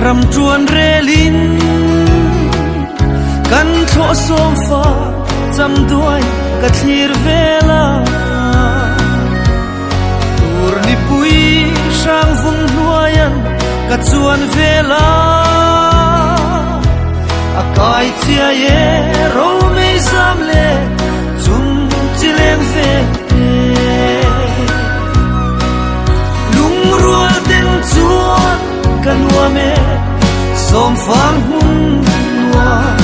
Ram ṭuan relin kan thlawh sawm fa cham duai ka thlir vel a. Tur nipui hrang vung hnuaian ka chuan vel a. A kai chiai e romei zam le chung chi leng ve e. Lungrual ten chuan ka nuam e sawm fang hmun nuam.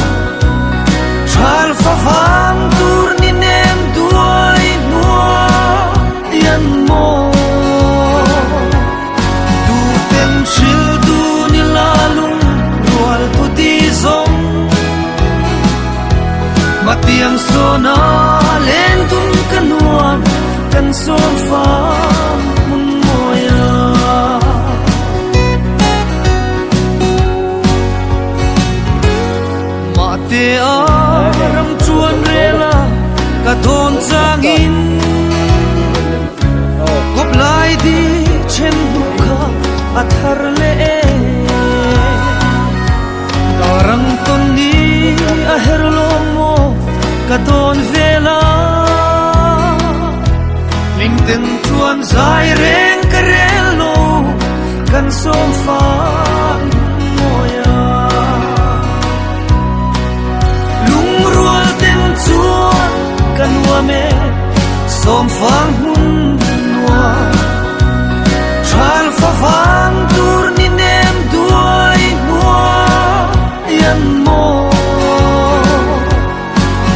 Thal fa vang tur ni nem duai hnuaian maw. Tu ten hril tu ni la lung rual tu ti zawng. Matiang sawna len tum ka nuam kan sawm fang hmun mawia. Mahte a ram chuan rela ka dawn changin kawp lai di then hnu kha a thar leh e. Darang tawn ni a her lo maw ka dawn vel a. Hlim ten chuan zai reng ka rel lo kan sawm fang mawi a. Lungrual ten chuan ka nuam e sawm fang hmun nuam. Thal fa vang tur ni nem duai hnuaian maw.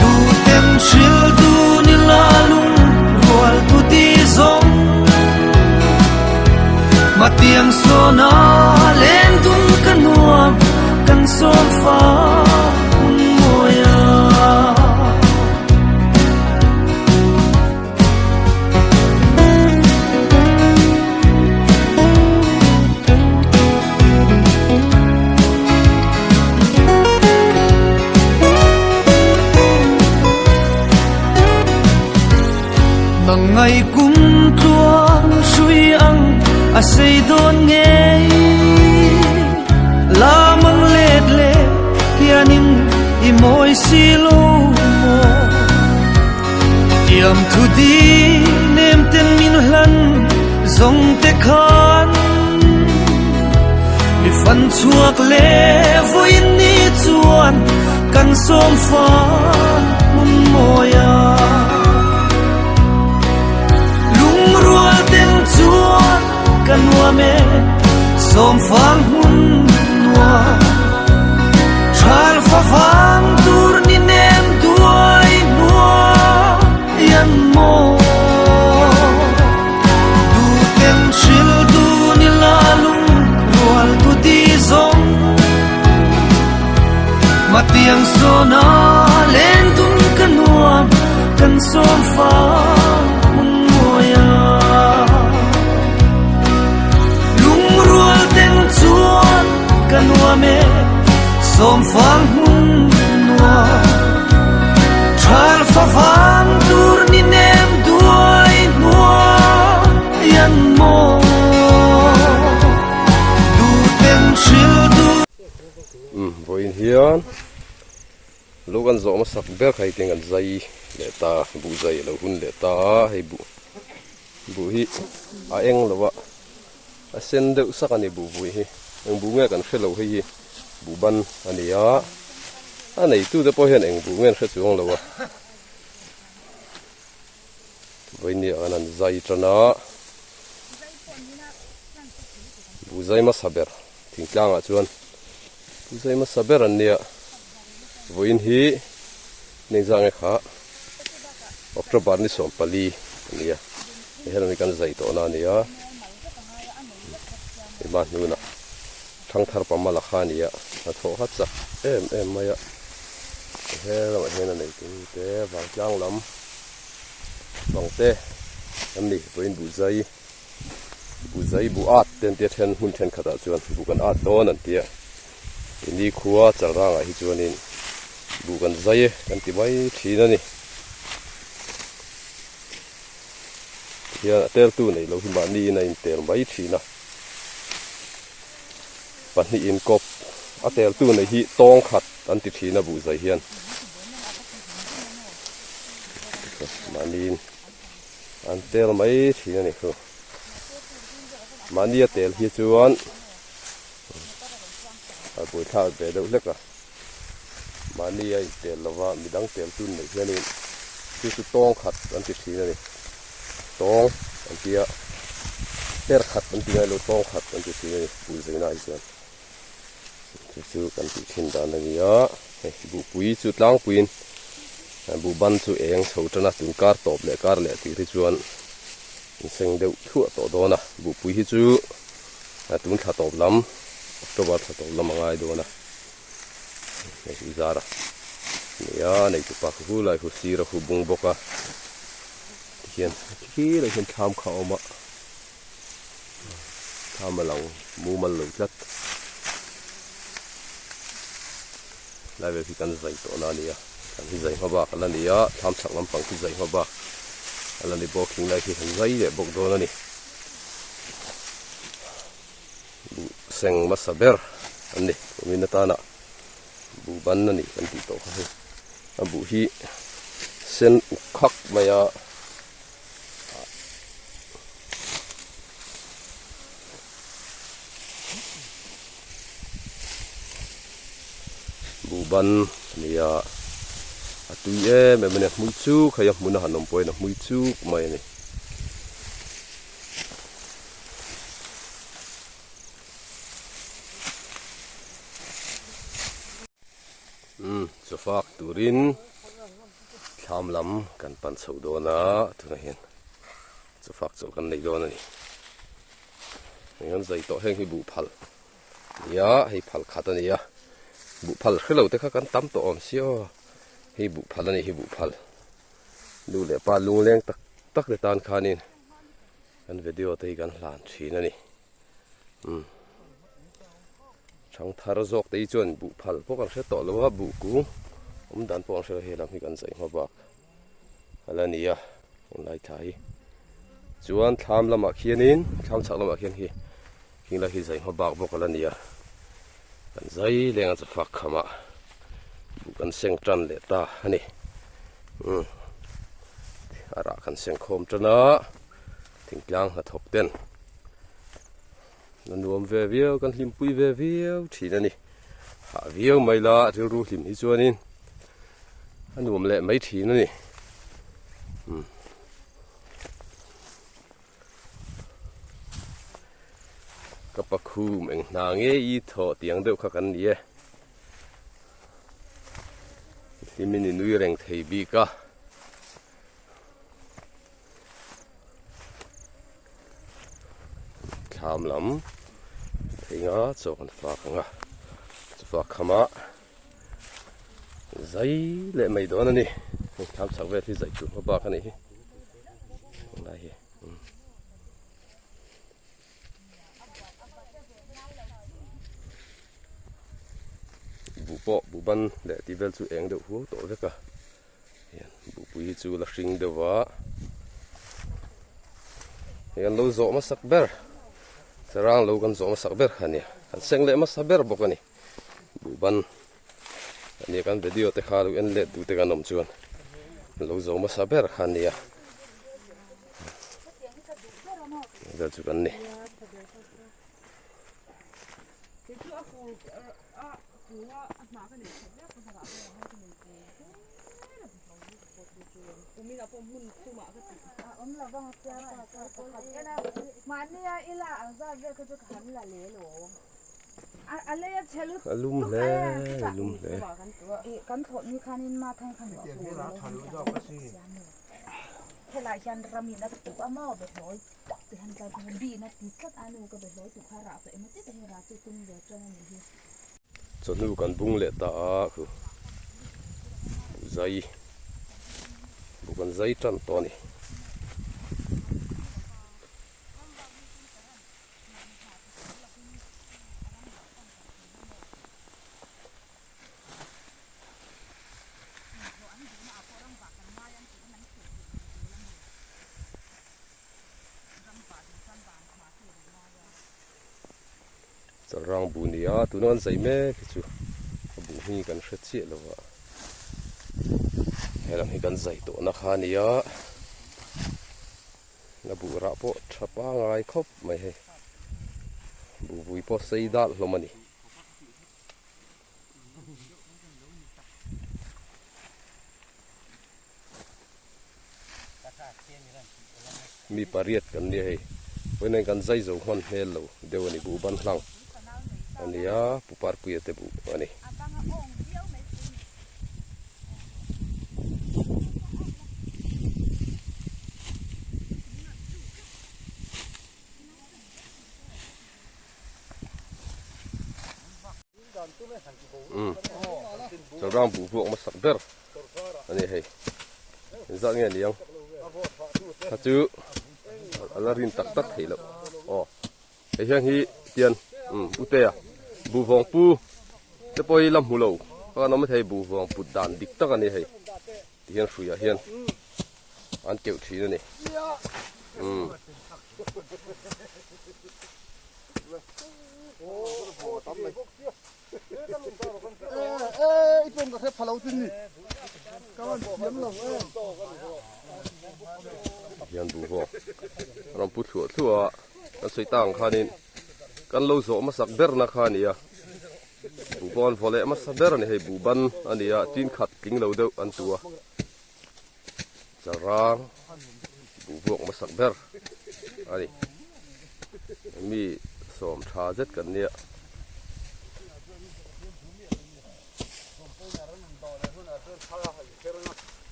Tu ten hril tu ni la lung rual tu ti zawng. Matiang sawna len tum ka nuam kan sawm fa hun mawi a. Nang ngai kum tluang hrui ang a sei dawn ngei La mang let le hianin i mawi si lo maw Tiam thu di nem ten min hlan zawng te khan Mi fan chhuak le vawiin ni chuan kan sawm fa hmun mawi a. Lungrual ten chuan ka nuam e sawm fang hmun nuam. Thal fa vang tur ni nem duai hnuaian maw. Tu ten hril tu ni la lung rual tu ti zawng. Matiang sawna len tum ka nuam kan sawm fa hmun mawi a. Lungrual ten chuan ka nuam e sawm fang hmun nuam. Thal fa vang tur ni nem duai hnuaian maw. Tu ten hril tu. Umm vawiin hian lo kan zawh hmasak ber kha hei tiang kan zai leh ta buh zai a lo hun leh ta a hei buh buh hi a eng lo a a sen deuh sak a ni buh vui hi eng buh nge kan hre lo hei hi buh ban a ni a a neitu te pawh hian eng buh nge an hre chuang lo a vawiin ni ah khan an zai tan a buh zai hmasa ber. Thingtlangah chuan Pu Zai hmasa ber an nia, vawiin hi Nengzah nge kha October ni 14 a nia, hei helami kan zai tawhna a nia, hei hma hnuna Thangthar Pamala kha a nia, hnathawh kha chak em em mai a, he lamah hian a nei tu te vangtlang lam bang te an ni vawiin Buhzai. Bu zai bu at te an tia then hmun thenkhatah chuan bu kan at dawn an tia ini khua chalrangah hi chuanin bu kan zai e kan ti mai thin a ni tihian a teltu nei lo hi mahni in a intel mai thin a. Pahnih inkawp a teltu nei hi tawng khat an ti thin a buhzai hian. Mahniin an tel mai thin a ni khu. Mahni a tel hi chuan a buaithlak ve deuh hlek a. Mahni a intel lova midang teltu neih hianin chu chu tawng khat an ti thin a ni. Tawng an tia per khat an ti ngai lo tawng khat an ti thin a ni buhzaina ah hi chuan. Chu chu kan tih thin dan a ni a, hei buhpui chu tlangpuiin buhban chu eng chho tan a tun kar tawp leh kar leh tih hi chuan in seng deuh thluah tawh dawn a, buhpui hi chu tun thla tawp lam October thla tawp lam a ngai dawn a, hei hi zar a ni a, nei tupa khu lai khu sir a khu bung bawk a tikhian khilai hian thlam kha a awm a. Thlam a lang mumal lo tlat. Lai vel khi kan zai tawh na a ni a, kan hi zai hma bak a la ni a, thlam chhak lampang khi zai hma bak a la ni bawk, khing lai khi kan zai leh bawk dawn a ni. Buh seng hmasa ber an ni, kumin atana buh ban a ni kan tih tawh kha hei, a buh hi sen uk khak mai a. Buhban nia a tui em em a ni a hmui chuk hei a hmun a han awm pawhin a hmui chuk mai a ni. Umm chawfak turin. Thlam lam kan pan chho dawn a, tunah hian chawfak chawlh kan nei dawn a ni. Hei kan zai tawh heng hi buh phal a ni a, hei phal khat a ni a, buh phal hre lo te kha kan tam tawh awm sia aw, hei buh phal a ni hi buh phal nu leh pa lungleng tak tak te tan khanin kan video te hi kan hlan thin a ni. Umm thang thar zawk te hi chuan buh phal pawh kan hre tawh lo a buh kung awm dan pawh an hre lo helam hi kan zai hma bak a la ni a tunlai thla hi chuan thlam lamah khianin thlam chhak lamah khian hi khing lai hi zai hma bak bawk a la ni a kan zai leng a chafak khamah buh kan seng tan leh ta a ni umm a rah kan seng khawm tan a. Thingtlang hnathawk ten a nuam ve viau kan hlimpui ve viau thin a ni. Hah viau mai la rilru hlim hi chuanin a nuam leh mai thin a ni. Umm. Ka pakhum eng hna nge i thawh tiang deuh kha kan ni e. Hlimin i nui reng thei bik a. Thlam lam theinga chaw kan fak ang a chu fak khamah zai leh mai dawn a ni hei thlam chhak vel hi zai tur hma bak a nih hi tunlai hi buh pawh buh ban leh tih vel chu eng deuh huau tawh vek a. Hian buhpui hi chu la hring deuh va hei an lo zawh hmasak ber sarang lo kan zawh hmasak ber kha ania kan seng leh hmasa ber bawk a ni buhban ania kan video te kha lo en let duh te kan awm chuan an lo zawh hmasa ber kha ania vel chu kan ni. A lum hle a lum hle. Chawhnu kan bung leh ta a khu buh zai buh kan zai tan tawh a ni. Chalrang buh ni a, tuna kan zai mek hi chu a buh hming kan hre chiah lo a, helam hi kan zai tawhna kha a ni a, a buh rah pawh tha pangai khawp mai hei, buh vui pawh sei dal hlawm a ni. Mi pariat kan nia hei vawiin kan zai zo hman hmel lo deuh a ni buh ban hlang a nia pu parpuia te buh a ni. Chalrang buh vuak hmasak ber a ni hei engzat nge niang kha chu a la rin tak tak theih loh aw hei hian hi tian umm utea buh vawng pu te pawh hi la hmu lo kha kan awm thei buh vawng put dan dik tak a ni hei ti hian hruiah hian an keuh thin a ni umm. Hian buh vawk a rawn pu thluah thluah a kan sawi tak ang khanin kan lo zawh hmasak berna kha a ni a buh pawh an vaw leh hmasa ber a ni hei buh ban a ni a tin khat tling lo deuh an tu a chalrang buh vuak hmasak ber a ni mi sawm tha zet kan nia.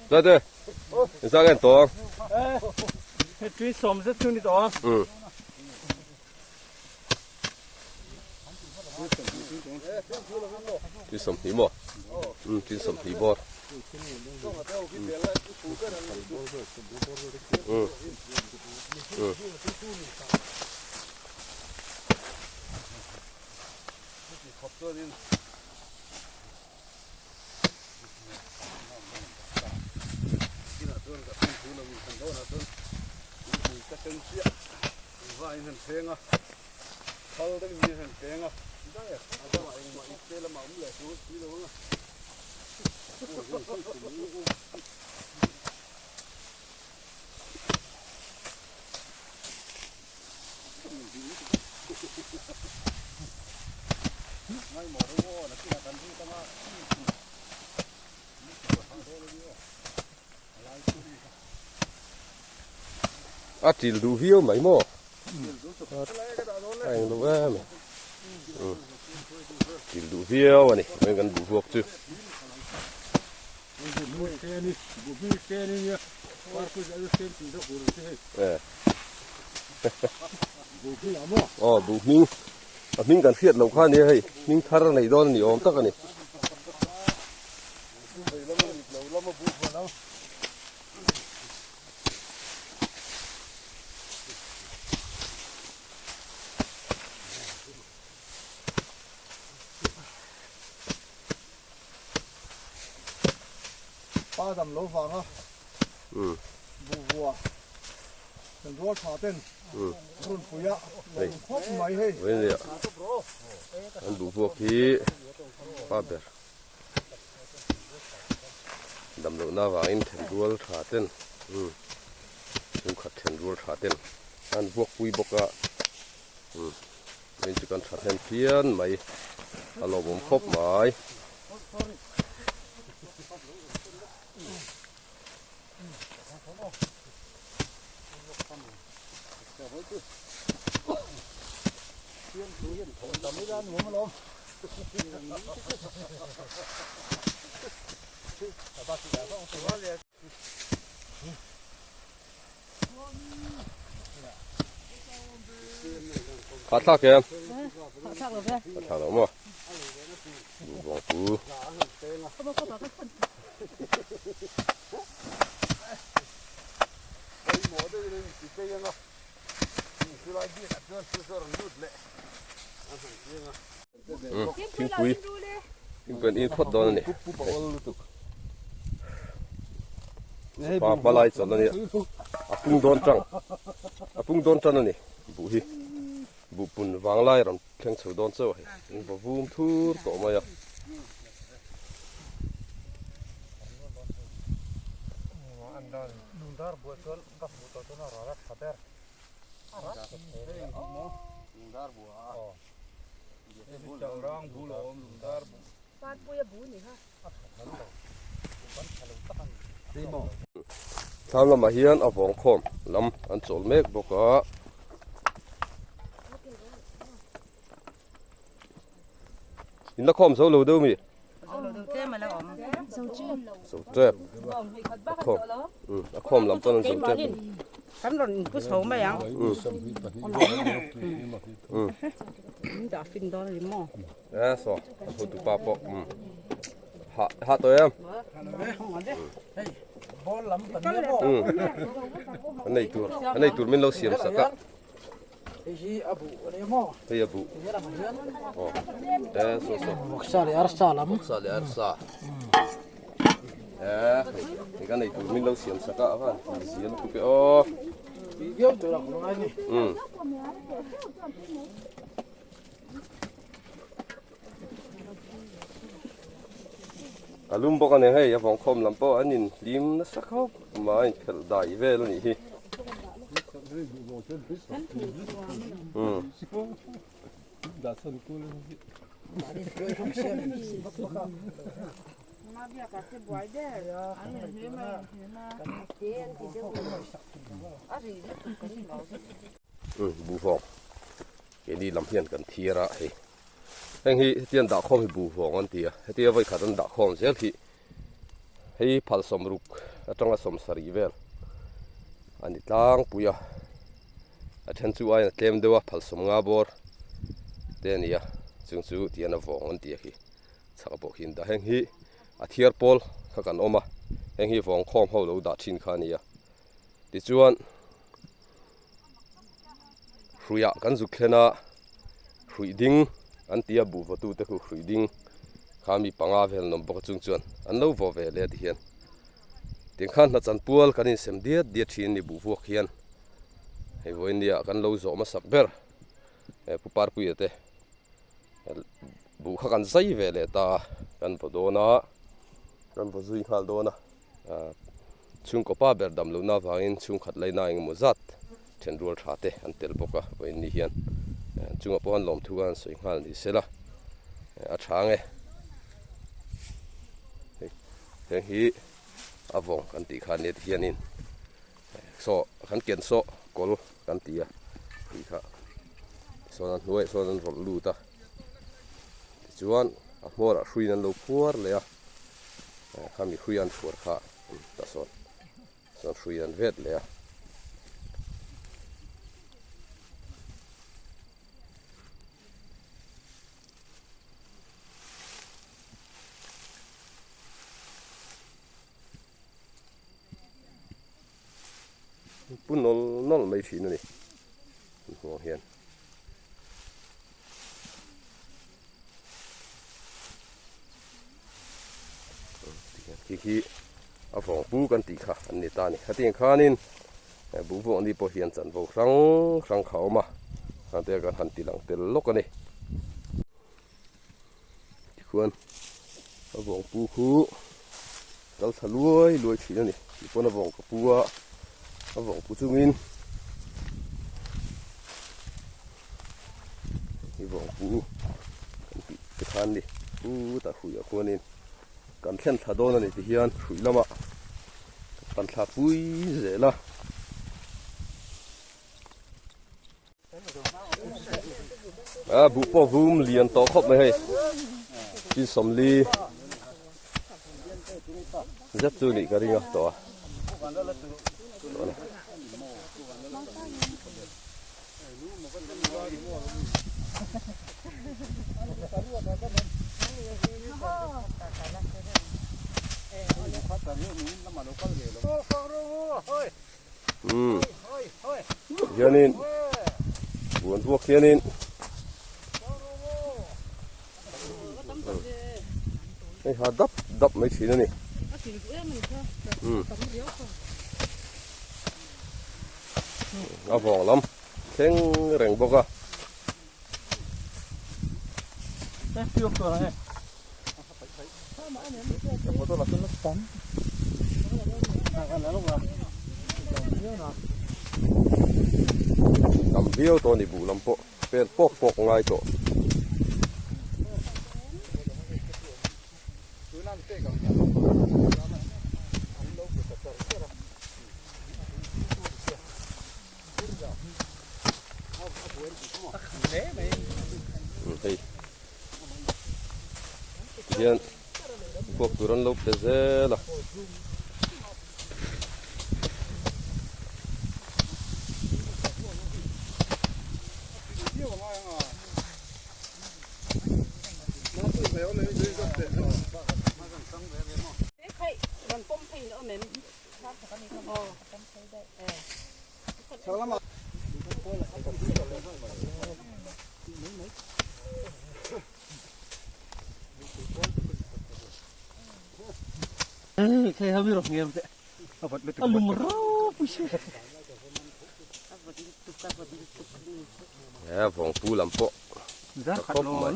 Zate, in sa ngen tawng. Tui sawm zet chu ni tawh a. Tui sawmhnih maw? Umm tui sawmhnih bawr. Umm umm. A til duh viau mai maw? A eng lo em e. Til duh viau a ni, vawiin kan buh vuak chu. Aw buh hming a hming kan hriat loh kha a nia hei hming thar a nei dawn a ni awm tak a ni. Pa dam lo vang a buh vua kan rual tha ten run pui a lawm khawp mai hei. An buh vuak hi pa ber dam lohna avangin then rual tha ten chhungkhat then rual tha ten an vuak pui bawk a. Min chu kan tha hnem phian mai a lawmawm khawp mai. Kha thlak em? Kha thlak lo ve. Kha thlak lo maw? Buh pu. Thingpui thingpui an in phawt dawn a ni pa palai chawlh a nia. A pung dawn tang a pung dawn tan a ni buh hi buh pun vanglai rawn thleng chho dawn chauh a hei in va vum thur tawh mai a. Thlam lamah hian a vawng khawm lam an chawl mek bawk a. In la khawm zo lo deuh mi? Zo tep. A khawm. A khawm lam pawn an zo tep. Kan rawn inpu chho mai ang. Min dah fin dawn a ni maw? E saw a hotu pa pawh ha ha tawh em a nei tur a nei tur min lo siam sak a hei hi a buh a ni maw hei a buh aw e saw saw vawksa leh arsa lam vawksa leh arsa e hei ka nei tur min lo siam sak a a van tui zia lutuk e aw tui viau tur a ngai ni A lum bawk a ni hei a vawngkhawm lam pawh an in hlim nasa khawp mai a in phelh dai vel a nih hi. Buhvawng. Keini lam hian kan thiar a hei heng hi hetiang dah khawm hi buhvawng an ti a hetia vawi khat an dah khawm zel hi hei phal sawmruk atanga sawm sarih vel a ni tlangpui a a then chu aiin a tlem deuh a phal sawm nga bawr te a ni a chung chu tihian a vawng an ti a khi chhak pawh khi an dah heng hi a thiar pawl kha kan awm a heng hi vawng khawm ho lo dah thin kha a ni a tichuan. Hruiah kan zuk thlen a, hruih ding an ti a, buh vawtu te khu hruih ding kha mi panga vel an awm bawk a chung chuan an lo vaw ve leh a ti hian tiang khan hna chan pual kan insem diat diat thin a ni buh vuak hian hei vawiin nia kan lo zawh hmasak ber he pu Parpuia te buh kha kan zai ve leh ta a kan vaw dawn a kan vaw zui nghal dawn a. Chhungkaw pa ber dam lohna avangin chhungkhat laina engemaw zat then rual tha te an tel bawk a vawiin ni hian chungah pawh an lawmthu khan an sawi nghal ni sela a tha ang e hei heng hi a vawng kan tih khan nia ti hianin saw kan ken saw kawl kan ti a tih kha sawn an hnuaiah sawn an rawlh lut a tichuan a hmawrah hruiin an lo phuar leh a. Khami hrui an chhuar kha tah sawn sawn hrui an vet leh a. Pu nawl nawl mai thin a ni hmuh ang hian. Khi khi a vawng pu kan tih kha an ni ta a ni. Hetiang khanin buh vuak ni pawh hian chanvo hrang hrang kha a awm a, khangte kan han ti lang tel lawk a ni. Tikhuan a vawng pu khu kal thla luai luai thin a ni. Tipawn a vawng ka pu a, a vawng pu chungin i vawng pu kan tih te khan ni pu tah hruiah khuanin kan thlen thla dawn a ni ti hian hruih lamah kan thla pui zel a. A buh pawh vum lian tawh khawp mai hei tin sawmli zet chu nih ka ring a tawh a. Hianin buan vuak hianin hei ha dap dap mai thin a ni. A vawng lam thleng reng bawk a. Tam viau tawh a ni buh lam pawh pen pawk pawk ngai tawh. Hei hian kuak tur an lo pe zel a. He vawngpu lam pawh a khawp mai.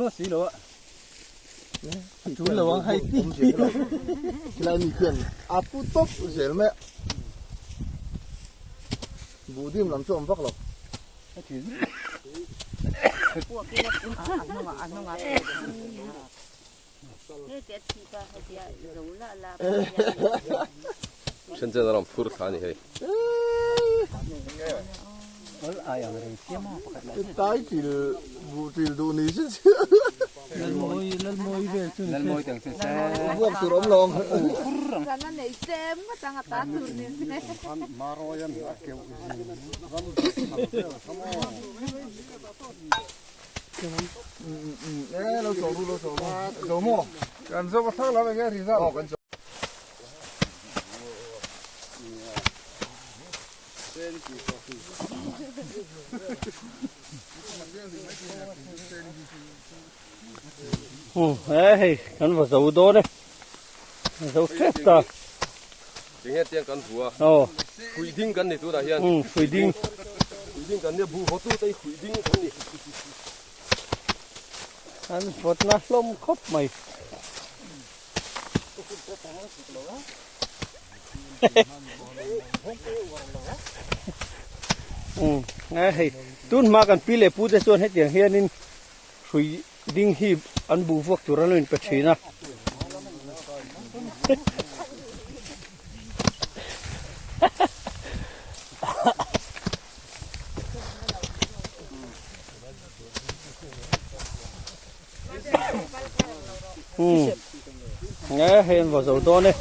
Khilai mi khian a pu tawp zel mai a, buhdim lam chu a awm vak lo. Then chen a rawn phur thla a ni hei. Tai til buh til duh ni se vuak tur awm lo ang. Hei kan va zo dawn e zo tep ta Tinge tiang kan hmu a Hui ding kan ni tunah hian Hui ding Hui ding kan nia buh hawtu te hi hui ding kan ni. An vawtna hlawm khawp mai. Hei tun hma kan pi leh pu te chuan hetiang hianin hrui ding hi an buh vuak tur an lo inpe thin a. Nge hei an vaw zo dawn e.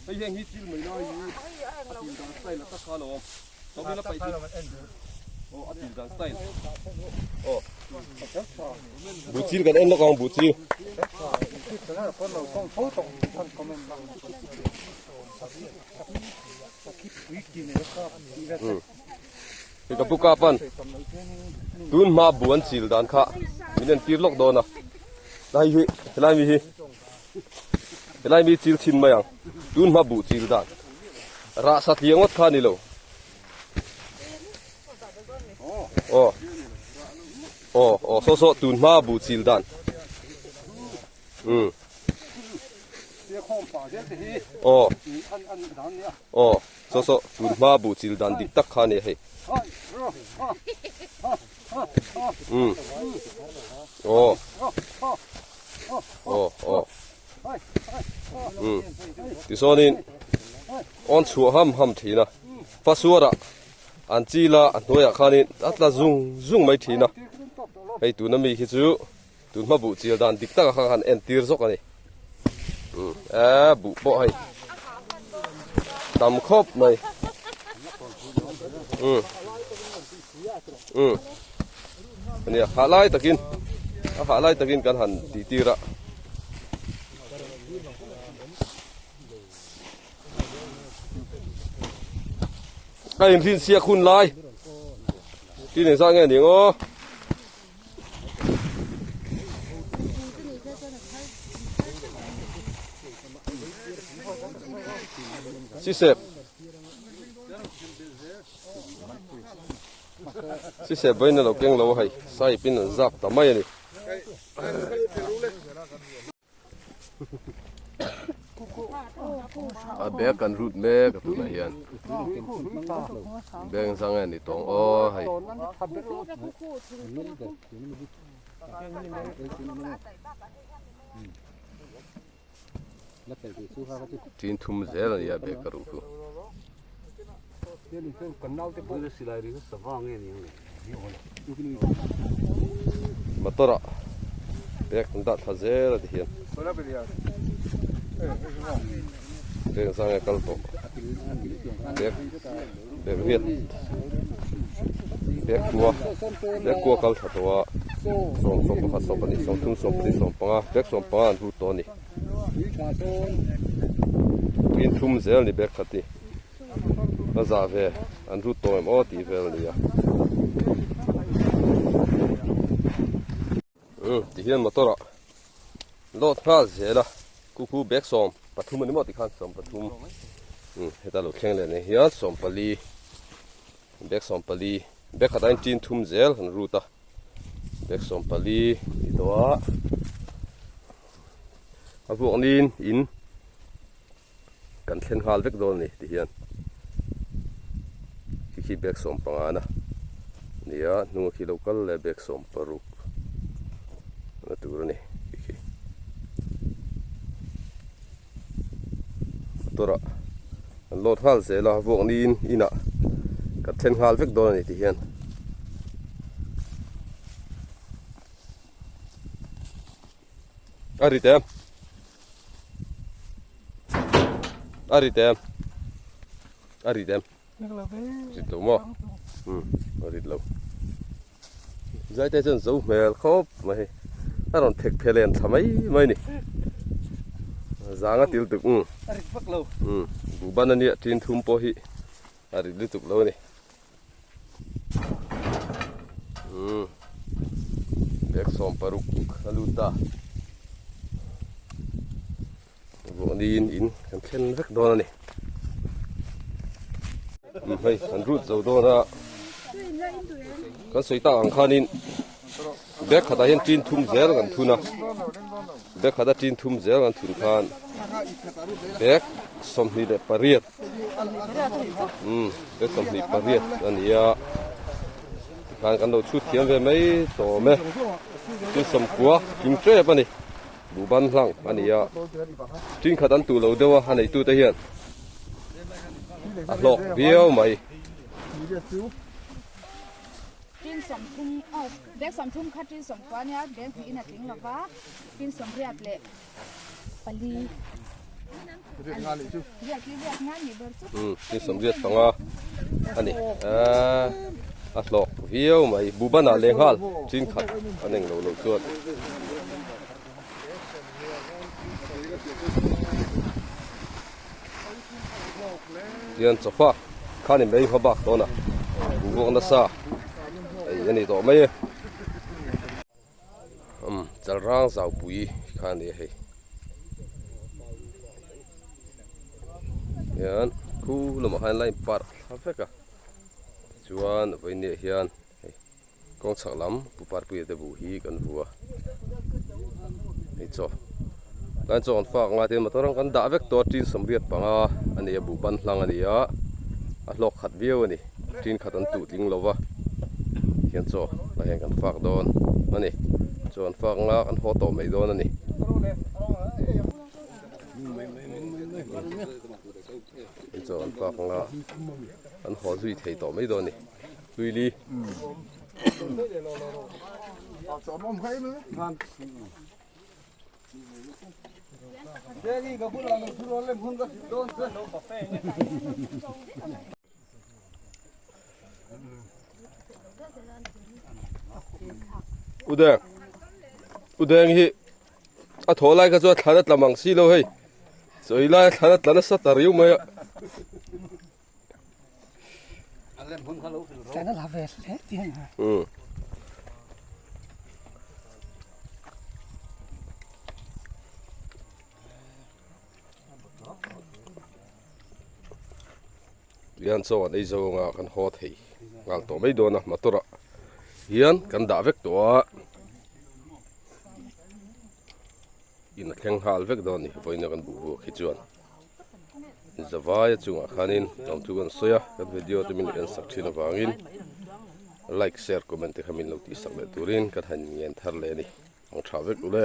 Hei heng hi thil mai lai hi a til dan style a tak kha lo awm. Tawmila paih chu aw a til dan style aw buhchil kan en lawk ang buhchil. Hei ka pu kap an tun hma bu an chil dan kha min en tir lawk dawn a lai hi helai mi hi helai mi chil chhin mai ang tun hma buh chil dan rah satliah ngawt kha a ni lo aw aw aw saw saw tun hma buh chil dan. Umm. Aw. Aw. Saw saw tun hma buh chil dan dik tak kha a ni a hei. Umm. Aw. Aw aw. Umm. Tichuanin awn chhuah ham ham thin a. Fasuarah an chil a a hnuaiah khanin a tla zung zung mai thin a. Hei tuna mi khi chu Tun hma buh chil dan dik taka kha han en tir zawk a ni. Umm e buh pawh hei tam khawp mai. Umm. Um ania hah lai takin a hah lai takin kan han tih tir a. A inrin siak hun lai tin engzah nge ni ang aw. Sisep Sisep vawiin a lo keng lo a hei sahip in an zak ta mai a ni. A bag kan rut mek a tunah hian bag zang nge ni tawng aw hei. Tin thum zel a nia bag ka ruh chu. Motor ah bag an dah thla zel a ti hian bag zang nge kal tawh bag bag riat bag kua bag kua kal thla tawh a sawm sawm pakhat sawm pahnih sawm thum sawm pali sawm panga bag sawm panga an lut tawh a ni tin thum zel a ni bag khat hi. A zah ve an rut tawh em aw tih vel a ni a. Umm ti hian motor ah load nghal zel a kukhu bag sawm pathum a ni maw tikhan sawm pathum umm heta lo thleng leh nei hian sawm pali bag sawm pali bag khat ah hian tin thum zel an rut a bag sawm pali ni tawh a a vuak nin in. Kan thlen nghal vek dawn a ni tihian khi khi bag 15 na nia hnunga khi lo kal leh bag 16 na tur a ni khi khi motor ah an load nghal zel a vuak niin inah kan thlen nghal vek dawn a ni tihian. A ri tem. A ri tem. A ri tem. Rit lo maw? Um, a rit lo. Zai te chuan zo hmel khawp mai hei. A rawn phek phe len thla mai mai ni. Zang a til tuk um. A rit vak lo. Um, buhban ania tin thum pawh hi a rit lutuk lo a ni. Umm bag 16 a lut ta vuahniin in kan thlen vek dawn a ni umm hei kan rut zo dawn a kan sawi tak ang khanin bag khatah hian tin thum zel kan thun a bag khata tin thum zel kan thun khan bag 28 Umm bag 28 a ni a tikhan kan lo chhut thiam ve mai tawm e tin sawmkua tling tep a ni buhban hlang a ni a tin khat an tuh lo deuh a a neitute hian a hlawk viau mai. Tin sawmthum aw bag sawmthum kha tin sawmkua nia bag hnih in a tling lova tin sawmriat leh pali riat hi riat nga nih ber chu. Umm tin sawmriat panga a ni aaa a hlawk viau mai buhban ah leh nghal tin khat an eng lo loh chuan. Tihian chawfa khan in lei hma bak dawn a buhbuak nasa ei a ni tawh mai e. Umm chalrang zaupui kha a ni a hei. Hian khu lamah khan line parh thla vek a tichuan vawinia hian hei kawng chhak lam pu parpuia te buh hi kan vu a hei chaw tlai chaw an fak anga tin motor ang kan dah vek tawh a tin 85 a ni a buh ban hlang a ni a a hlawk khat viau a ni tin khat an tuh tling lo va hian chaw tah hian kan fak dawn a ni chaw an fak anga kan haw tawh mai dawn a ni. Chaw an fak anga an haw zui thei tawh mai dawn a ni. Tuili. Udeng Udeng hi a thaw lai kha chuan thlan a tla mang si lo hei chawi lai a thlan a tla nasa ta riau mai a. Umm. Hian chaw an ei zo anga kan haw thei nghal tawh mai dawn a motor ah hian kan dah vek tawh a in a thleng nghal vek dawn a ni vawiin a kan buh buak hi chuan zavaia chungah khanin lawmthu kan sawi a kan video te min en sak thin avangin like share comment te kha min lo tih sak leh turin kan han ngen thar leh a ni ang tha vek ule.